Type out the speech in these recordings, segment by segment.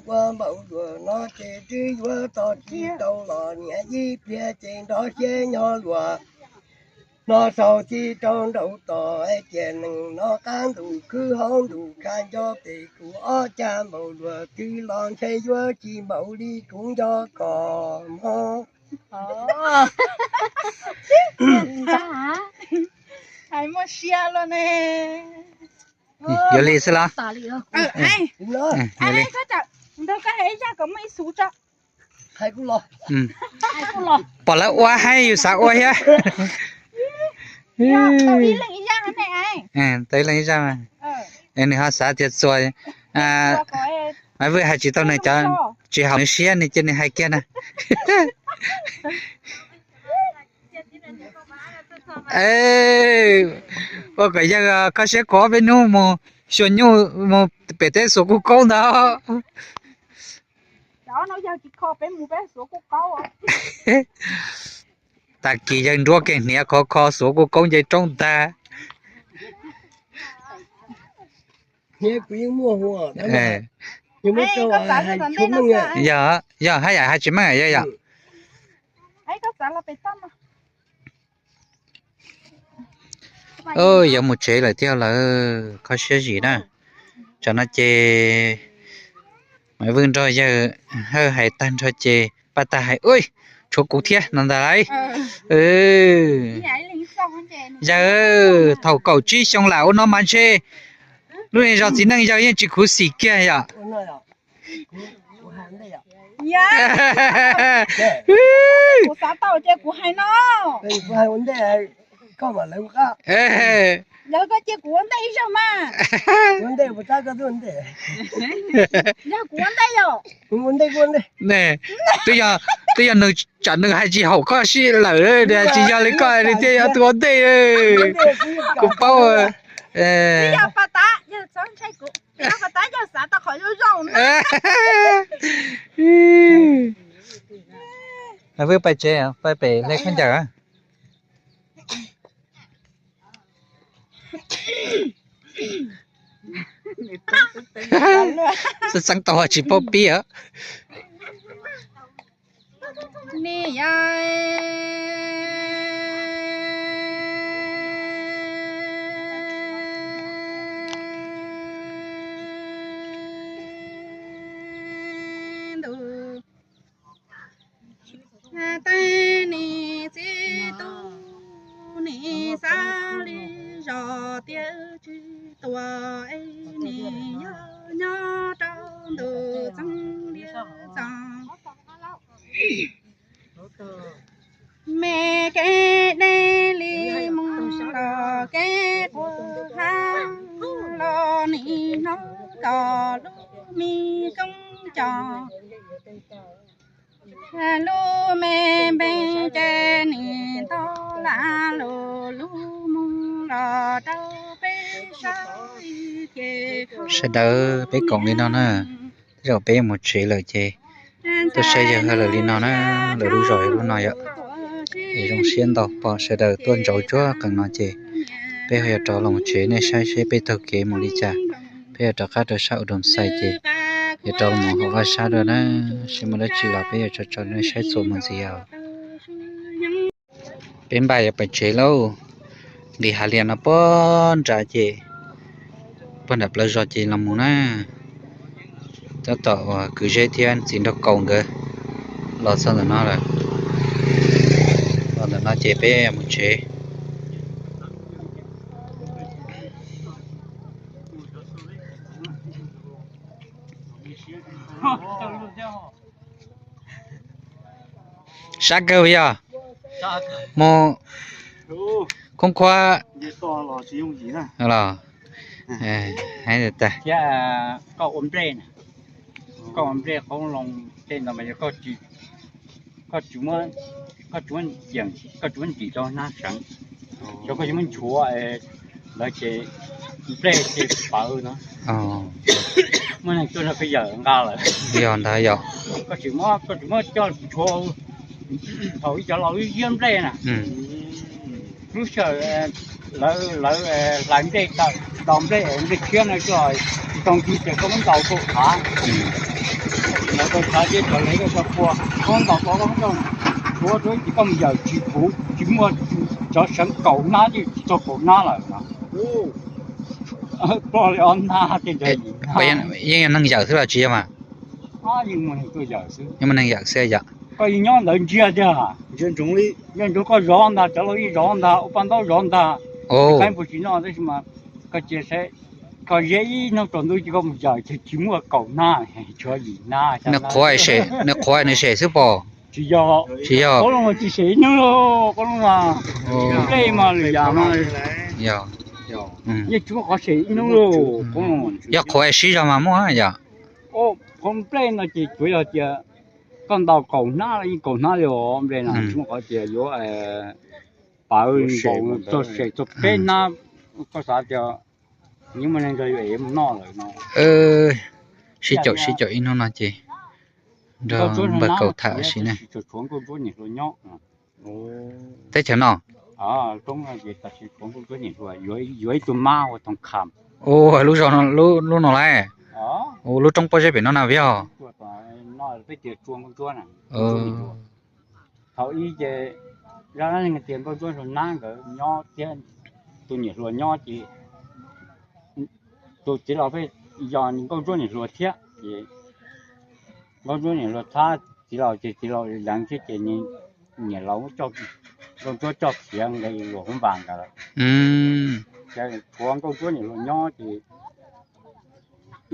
Ua npaum luag no ces twb yuav txog tsis tau los niam ib pliag ces nrov siab nyob luag. No sau txij rau nraum tod ces neeg no qab ntuj khwb hauv ntuj kha nco pem kuv ob cag npaum luag twg los ntshe yuav tsis npaum li kuv nco kom mog. Hais muaj sia los ne. Yog li xwb los? Nrog koj hais ib zaj kom muaj ib xu tso. Pom lawv ua hais yus xav ua thiab. Tau ib leeg ib zaj, nws ho xav tias txuas, Maiv Vwj hais tsis tau nws cov, tsis haum nws siab nws cia nws hais kiag na. Ua kom yawg kho siab kho peb hnub mus xyuas nyuj mus pem teb xuas kuj kaub ntag. Tag kis yawg nruab kev hniav khov kho xuas kuj kaub nce roob ntag. Yog, yog haj yam hais tsis meej yog yog. Yuav mus tsev lawm thiab lawm, kho siab zim na. Tsam no ces Maiv Vwj nrog yawg Hawj hais tag nrho ces paj tag hais, Ua, tshuav kuv thiab no ntag lauj. Yawg, thaum kaum tsib xyoo lam ua no mas ntshe lub niag zos txiv neej yawg yeej tsis khuv xim kiag yom. Kuv xav tau ces kuv hais no. Yog koj cia kuv ua ntej ib zaug mas. Yog kuv ua ntej yom. Twb yog, twb yog nws tsam nws hais tsis haum koj siab lawm, tsis yog li koj li thiaj yog tus ua ntej. Kuv paub. Yog pas tas, yog txhob ntshai kuv, yog pas tas yog xav tau qhov zoo zoo na. Peb pais tsev, pais pem hle khaub ncaws. Txeeb txeeb tau tsis paub pib. Ni yai ntu, tej nis txiv tub nis xav li zos tiaj tsis tuaj es nis yog nyob rau ntuj txeeb liab txog. Me kev deb li mus los kev quav hav los nim hnov kom lub me koob cos, lub me npe ces nim nto la lus lub mus los rau peb saib ces. Sawv daws peb koom li no na, tej zaum peb yuav mus tsev lawm ces tuaj saib yawg Hawj lawv li no na, lawv lub zos yog lub no yom. Es zoo siab ntau pom sawv daws tuaj ntsaum tsuag qees no ces peb ho yuav rov los mus tsev, nej saib seb peb taug kev mus li cas, peb yuav rov qab rau sab Udomxais ces yuav rov los mus hauv vaj sab dua na, seb muaj dab tsi los peb yuav tso tso nej saib txuas mus ntxiv os. Peb npaj yuav pais tsev lauj, nqis hav lias no puag nrad ces puag nram plawv zos ces los mus na. Tab tom uas kwv Zeb thiab txiv nraug Kaus nkawd los txog ntawm no lawm, los ntawm no ces peb mus tsev. Sab kawg yog mus khoob khuab los. Hais tias, koj ua nplej, koj ua nplej qoob loo tej ntawd mas yog koj tsis muab, koj tsis muab ntim rau hnab seev, yog koj tsis muab nchuav lawv ces nplej ces pawv no. Muaj neeg tuaj nrog koj yawm nqa lawm. Yog ntag yog. Koj tsis muab, koj tsis muab coj nchuav thaum ib cov laus ib ziab nplej na. Lub sij hawm lawv, lawv hlais nplej, ntaus nplej, nplej tshiab no tsis tau nti ces koj muab ntaus rau qhav. Xav tias cov lawv ko tso pua, koj ntaus tau koj muab coj, tshuav rau ib tug koj mus yawm tsis puv, tsis muaj, cov seev kaum hnab yeej tsis txog kaum hnab lawm no. Ploj li ob hnab tej ntawd. Yeej yog neeg yawm xwb los tsis yog mas? Yeej muaj neeg yawm xwb yom. Koj yeej nyob ntawd ntsia tiag, ntsia ntsoov koj zov ntag, cov laus yeej zov ntag, ua paj ntaub zov ntag. Qaib npua tsis noj tab sis mas koj cia saib, koj ze ib hnub tsaus ntuj ces koj mus yawm ces tsis muaj kaum hnab, tshuav yim hnab. Nws qhuav, nws qhuav nws sem xwb pom? Tsis yog, tsis yog. Qoob loo tsis sem ib hnub lauj, qoob loo mas nplej mas lwm yam mas yeej tsis muaj qhov sem ib hnub lauj. Yog qhuav sib zog mas muaj yom. Qhov nplej no ces tsuav yog tias koj ntaus kaum hnab los yeej kaum hnab li os, nplej no tsis muaj qhov tias yuav pawv npaum txog sem txog peb hnab, koj xav tias yeej muaj neeg nrog yuav es mus noj lawm no. Sib caum sib caum ib hnub no ces nrog npawg Kaus tham ua si ne. Teb chaws no, yuav ib tug mab ua thoom kham. Ua lub zos, lub no lauj? Ua lub roob pob zeb pem no na vim yog? Thaum ub ces zaj dab neeg tias Nkauj Ntsuab Nraug Nab nkawd nyob thiab, tus niam hluas nyob ces tus txiv laus pheej yog Nkauj Ntsuab niam hluas thiab ces Nkauj Ntsuab niam hluas thab txiv laus ces txiv laus lees thiab ces niam laus coj Nkauj Ntsuab coj khiav nqis luas hoob vas ntawd lawm. Ces tshuav Nkauj Ntsuab niam hluas nyob ces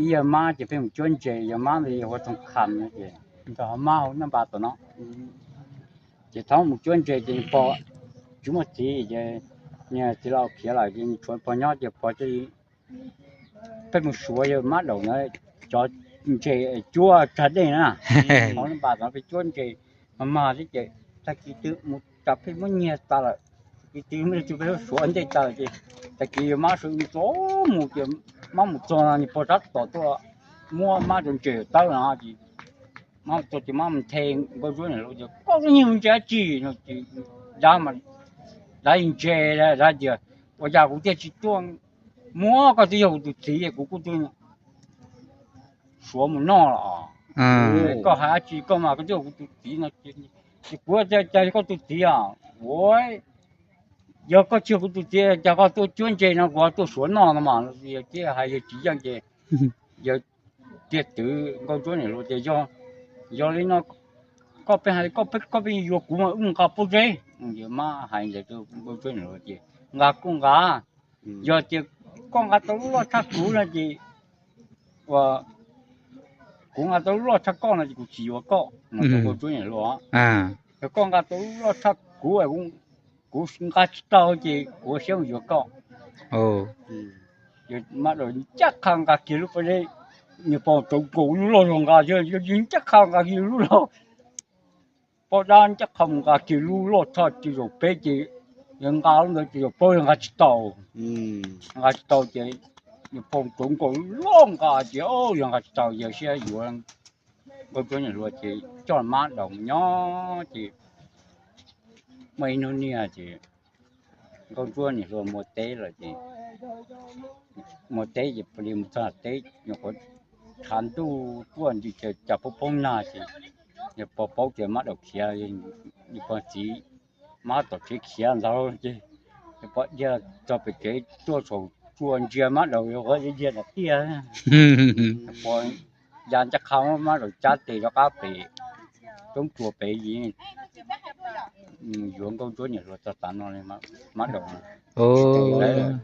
ib yawg mab ces pheej mus cuab ntses, yawg mab ntawd yog ua thoom kham no ces nrog mab hauv nab npa tom no. Ces thaum mus cuab ntses ces nws pog tsis muaj txiv ces niag txiv laus khiav lawm ces nws tshuav pog nyob ces pog thiaj li pheej mus suav yawg mab daum na cov ntses cuab tsag dej na. Hauv nab npa tom no pheej cuab ntses mas mas thiab ces tag kis twg mus tas pheej muab nyiag tas lawm, tag kis twg muaj leej twg pheej suav ntej tas lawm ces tag kis yawg mab sawv ntxov mus ces mab mus txog no niag pog tab tom tuaj muab mab cov ntses tawb no ces mab mus txog ces mab mus nthe Nkauj Ntsuab niam hluas tias koj twb nyiag ntses dab tsi no ces dav mas dav ntses dav tias ua cas kuv thiaj tsis tuaj muab, koj twb yog kuv tus txiv kuv kuj tuaj suav mus noj los. Koj hais dab tsi koj mas koj twb yog kuv tus txiv no ces kuv cas yog koj tus txiv os? Ua yog koj tsis yog kuv tus txiv cas koj tuaj cuab ntses no kuv ho tuaj suav noj no mas. Thiaj hais yawg tsis yeej ces yawg thiaj twv Nkauj Ntsuab niam hluas tias yog li no koj pheej hais koj pheej yuav kuv mas wb mus nqa pob zeb. Yawg mab hais ntawd rau Nkauj Ntsuab niam hluas ces nqa kuj nqa, yog tias koj nqa tau lub loj tshaj kuv no ces, ua, kuv nqa tau lub loj tshaj koj no ces kuv tsis yuav koj no rau Nkauj Ntsuab niam hluas. Yog koj nqa tau lub loj tshaj kuv, kuv nqa tsis tau ces kuv siab mus yuav koj. Mab daum ncaj qha nqa kiag lub pob zeb, niag pog tsaus nkaus lub loj zog nqa, yog ncaj qha nqa kiag lub loj, poj dab ncaj qha mus nqa kiag lub loj tshaj ces zaum peb ces yawg nqa lub ntawd ces zaum peb yawg nqa tsis tau. Nqa tsis tau ces niag pog tsaus nkaus lub loj nqa ces yawg nqa tsis tau, yawg siab yuav Nkauj Ntsuab niam hluas ces coj mab daum nyob ces muaj ib hnub niaj ces Nkauj Ntsuab niam hluas mus teb lawm ces, mus teb ces pw li mus txog teb nyuam qhuav tshav ntuj tuaj nti ces cas poob poob nag ces niag pog paub tias mab daum khiav, niag pog txiv mab tom tsev khiav ntag ces niag pog dhia txog pem tsev tuaj saum tsua ntsia mab daum yuav qhuav dhia nram tiaj. Pog ya ncaj qha muab mab daum cab tes rov qab pem roob tsua pem, yuav Nkauj Ntsuab niam hluas txog tav no li mab daum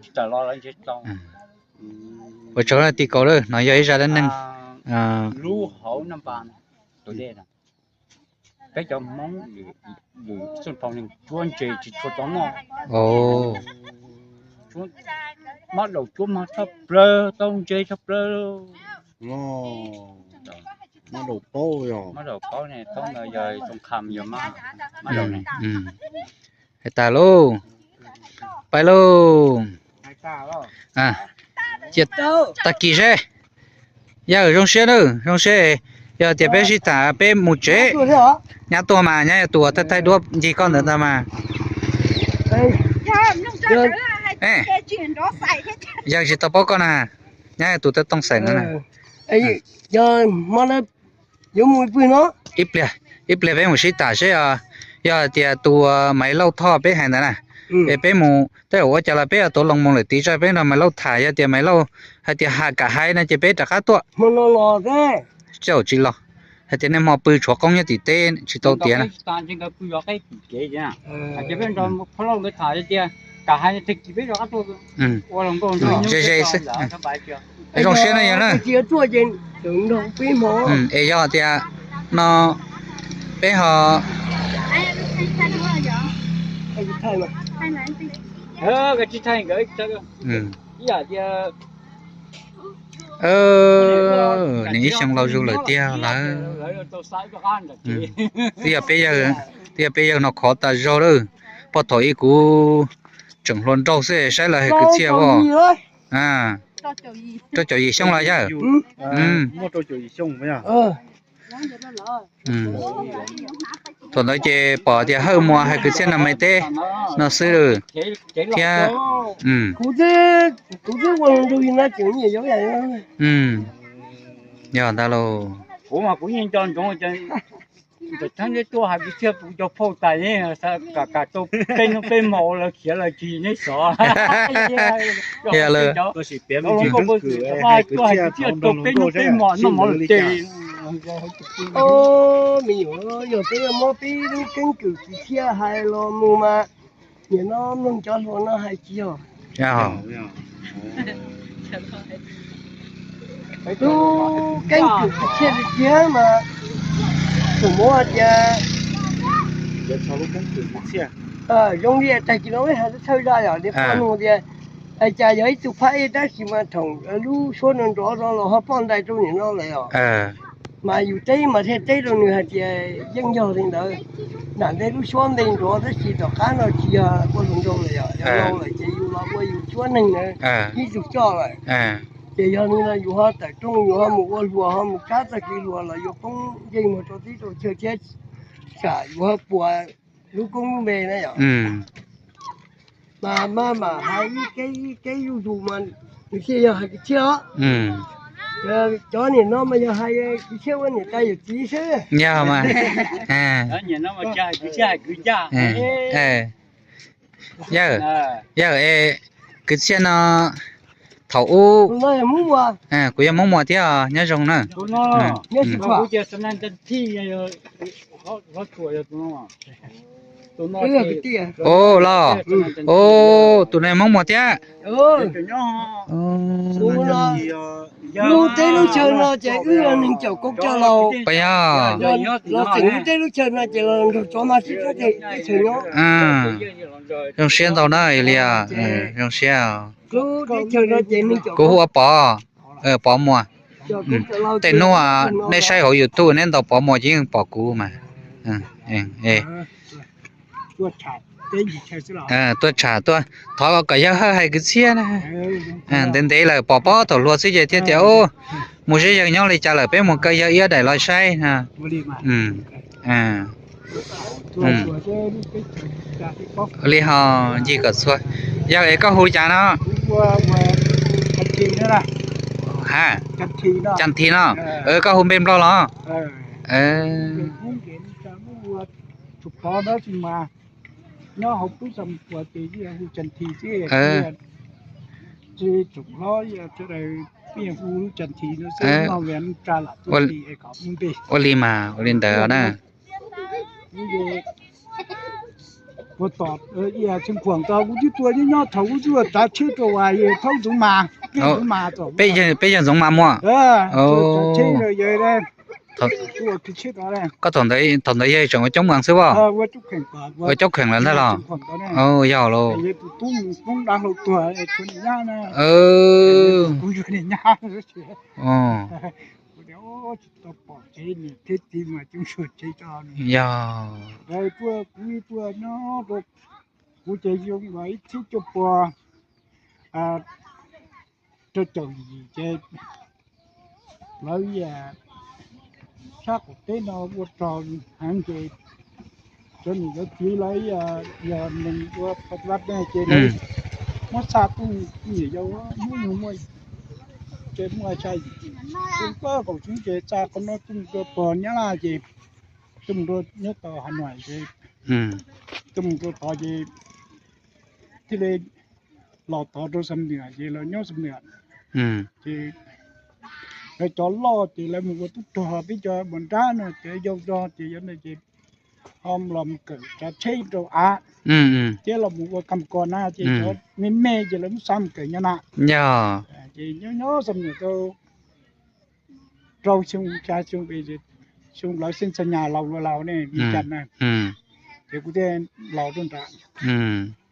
tsis tawm los lawv ntsib tau. Ua tsaug tim kaus lawm, no yog ib zaj dab neeg lub hauv nab npa tus dej no. Peb cov Hmoob lwm xeem phaum neeg cuab ntses tsis tshua tau noj. Mab daum cuab mag tshaj plaws, tau ntses tshaj plaws. Mab daum paub yog, mab daum paub ne, paub ntawd yog Txoov Kham yog mab, mab daum ne. Hais tas lauj, pais lauj. Cia tag kis seb. Yawg zoo siab nawb, zoo siab. Yog tias peb sib tham peb mus tsev. Nyab tuaj mas, nyab yog tus thaij thaij duab ncig koj ntawd ntag mas. Yawg tsis tau paub koj na, nyab yog tus tau tooj xeem no na. Yog hmo no Yuav mus pw no. Ib pliag, ib pliag peb mus sib tham seb, yog hais tias tus Maiv Lauj Thoj peb hais ntawd na, es peb mus tej zaum ua cas los peb yuav tuav loo mus lawm tid, tso peb nrog Maiv Lauj tham, yog tias Maiv Lauj hais tias ha kam hais no ces peb rov qab tuaj. Tej zaum tsis los, hais tias nej hmo pw tshuav qoob nyob tim teb tsis tau tiav na. Ze ze xwb. Es yog tias no peb ho nws ib xyoo laus zug lawm tiag lawm. Twb yog peb yawg no khov tas zog lawm. Puag thaum ub kuv tseem hluas nraug xwb saib lawv hais kwv txhiaj as. Rau caum yim xyoo los yawg? Thaum ntawd ces pom tias Hawj Muas hais kwv txhiaj no me teb no xwb thiab. Kuv twb ua nrug no ces nyiam yuav yog ntag lauj. Kuv mas kuv yeej nco ntsoov, ntawm thaum neb tuaj hais kwv txhiaj kuv cov phauj tas, kam kam tau peb hnub peb hmo lawv khiav lawm tsis neb xov. Tuaj hais kwv txhiaj rau peb hnub peb hmo noj mov lawm ces. Me nyuam, yog peb muab peb lub keeb kwm kwv txhiaj hais los mus mas, nim no mloog cov hluas no hais tsis yog. Lub keeb kwm kwv txhiaj li tiag mas, txawm muab hais tias zoo li tag kis no peb hais lub thawj zaj yom, niag poj nug tias, cas yog ib tug phab ej tab sis mas thaum lub suab no nrov no los ho poj ntais rau nim no lawm os. Mas yus teb mas thiaj teb rau nws hais tias yeej yog li ntawd. Nram ntej lub suab npe nrov tab sis tom qab no tsis yog ua hluas nraug lawm, yog laus lawm ces yus los ua yus suab neeg na, ib tug coj lawm. Ces yog li no yus ho tawm rooj yus ho mus ua hluas ho mus kab txoj kev hluas los yuav poob nkeeg mus rau teb rau chaw thiab, tsam yus ho puas lub koob lub npe na yom. Mas maj mam hais ib keb ib keb zuj zus mas nws thiaj yog hais kwv txhiaj os. Cov niam no mas yog hais kwv txhiaj ua niam tais yawm txiv xwb. Yog mas. Yawg, yawg, kwv txhiaj no thaum ub kuv yog Hmoob Muas thiab os, nyob zoo na. Ua los, tus no Hmoob Muas thiab. Lub teb lub chaw no ces wb neeg caum kaum coj laus. Puas yog? Los txeem lub teb lub chaw no ces los nrog tsov mas sib txob teb chaws nyob. Zoo siab ntau na Lias, zoo siab. Lub teb chaws no ces neeg caum. Kuv hu ua Pov, Pov Muas. Tej hnub nej saib hauv YouTube neb ntaus Pov Muas ces yeej pom kuv mas. Tuaj tsham tuaj, thov kom yawg Hawj hais kwv txhiaj na. Ntev ntev lawm pom pob thaum hluas xwb ces thiaj tias, mus saib yawg nyob li cas lawm peb mus kaw yawg ib daim los saib na. Li ho ncig kom txhua. Yawg es koj hu li cas no? Ha, Cas Thi no. Koj hu npe Nplog los? Ua li mas ua li ntawd na. Kuv twb tuaj nyob nyob thaum ub twb ua tav tsheb rau as thaub ntxoov mas, peb yawg ntxoov mas muaj. Koj thaum ntawd yawg tseem ua coob mees xwb as? Ua coob kheem lawm ntag los? Yog los. Yog. Kuv ces zoo ib txhiab cuaj puas rau caum yim ces lawv sab qaum teb no ua rog heev ces cov niam cov txiv lawv yog neeg ua pas vaj ne ces lawv muab xa tuaj, niam yau muab yug muaj Ces muaj tsa xyoo kaum tsib ces tsa qhov no tuaj mus rau pog Nyab Laj ces tuaj mus rau nyob tau Hav Nuam ces tuaj mus rau tod ces thiaj li los tod rau Xam Nuam ces los nyob Xam Nuam. Ces lawv cov loj ces lawv mus ua tub rog, peb cov mus nrab no ces yau zog ces yog no ces ho los mus kawm tsav tsheb rau av thiab los mus ua kam kos na ces cov me me ces lawv muab xa mus kawm nyob na. Ces nyob nyob Xam Nuam rau rau xyoo xya xyoo pes, xyoo lawv xeeb txha nyas laus laus ne, Vias Cas na, ces kuv thiaj los rau nrad.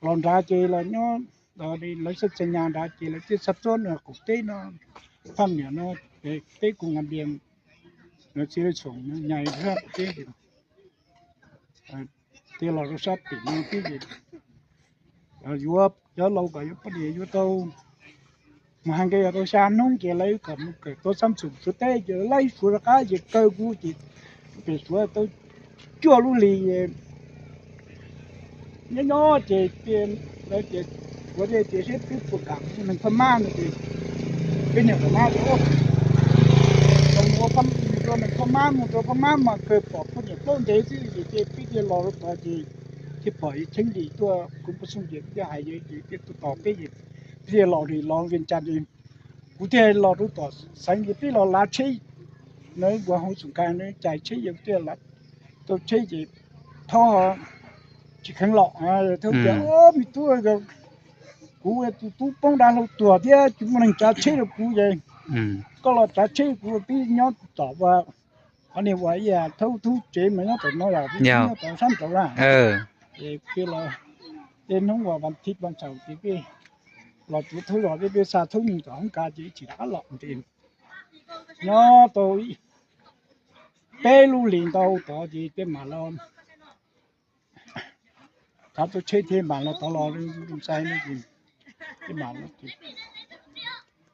Los nrad ces los nyob, lawv xeeb txha nyas nrad ces lawv thiaj xa tuaj no qaum teb no, Phaj Niam no, peb kuv nqa npias no txiv lawv txhoom nyas qaum teb ces los rau sab tim no tib ces yuav cov laus kom yuav poj niam yuav tau mus hais nqe tau xya hnub ces lawv kom mus kawm tau xab xum Suav teb ces lawv laib Suav rov qab ces kaw kuv ces pem Suav tau cuaj lub hlis nyob nyob ces lawv tias Suav tias seb peb puas kam mus neeg Phaj Mab no ces peb niam Phaj Mab tias mus ua Phaj Mab, mus rau Phaj Mab mas kawg pom poj niam plaub ntev xwb ces peb thiaj los rau tod ces thiaj pom Cheeb Lis tuaj, kuv Paj Xyooj ces thiaj hais ces thiaj tuaj tos peb ces peb thiaj los li los Vias Cas li. Kuv thiaj los rau tom xeev ces peb los lav tsheb, nws ua hauv Xoom Nkas nws cais tsheb ces kuv thiaj lav tau tsheb ces Thaub tsis kheev los, Thaub tias me tub, kuv tus tub poob dab hlau tuag thiab tsis muaj neeg tsav tsheb rau kuv ces koj los tsav tsheb kuv peb nyob tom ua qhov niag ua ib yam Thaub tub tsev mas nyob tom no yom, peb nyob tom sab nraud na. Ces peb los tej hnub uas vas thib vas xaum ces peb los tsuav Thaub zos peb, peb xa Thaub mus tom hoob kas ces tsis rov qab los ces nyob tau peb lub hlis ntau tod ces peb mam los thav tau tsheb thiab mam los tod los Zoo Xais no ces peb mam los ces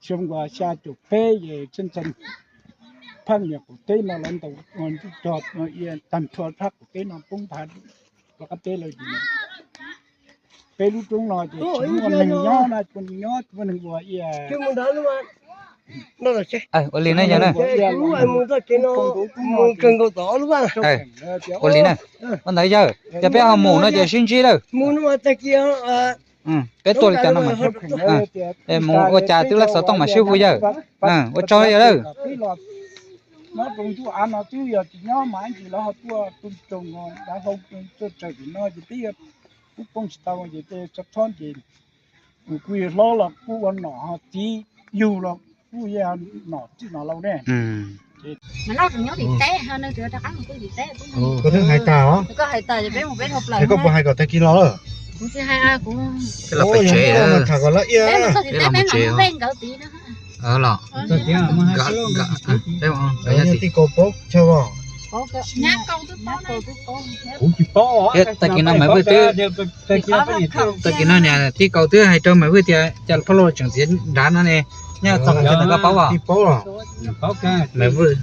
xyoo uas xya caum peb es txheej txheej Phaj Niam qaum teb no lawv ntaus ntuj rog no ia tag nrho sab qaum teb no poob nthav rov qab teb lawm ces peb lub roob no ces tsis muaj neeg nyob na, tsis muaj neeg nyob, tsis muaj neeg ua ia. Ua li na yawg na. Ua li na. Ua ntawd yawg, yog peb ho mus no ces sib ntsib lawm. Peb tuaj li cas no mas mus ua cas twb laj xov tooj mas sib hu yawg. Ua tsaug yawg lawm. Nyob rau ntuj av no twb yog tsis nyob mas ib ntsis lawv ho tuaj tu rau dav hlau tuaj tsaws tim no ces peb kuj poob tsis tau ces tej txhob txhob ces kuj yog hlob los kuj ua nom ho txiv yug los kuj yog nom txij nom laus ne. Koj twb hais tas os. Koj puas hais kom tag kis los lawm? Tham kom lawv iab. Tij Kaus paub chaw os. Kuv tsis paub. Tag kis no Maiv Vwj twb, tag kis no niam Tij Kaus twb hais rau Maiv Vwj tias cas phauj Lauj tseem txiav nrad no ne, nyob txog qhov twg ntawd koj paub os? Maiv Vwj.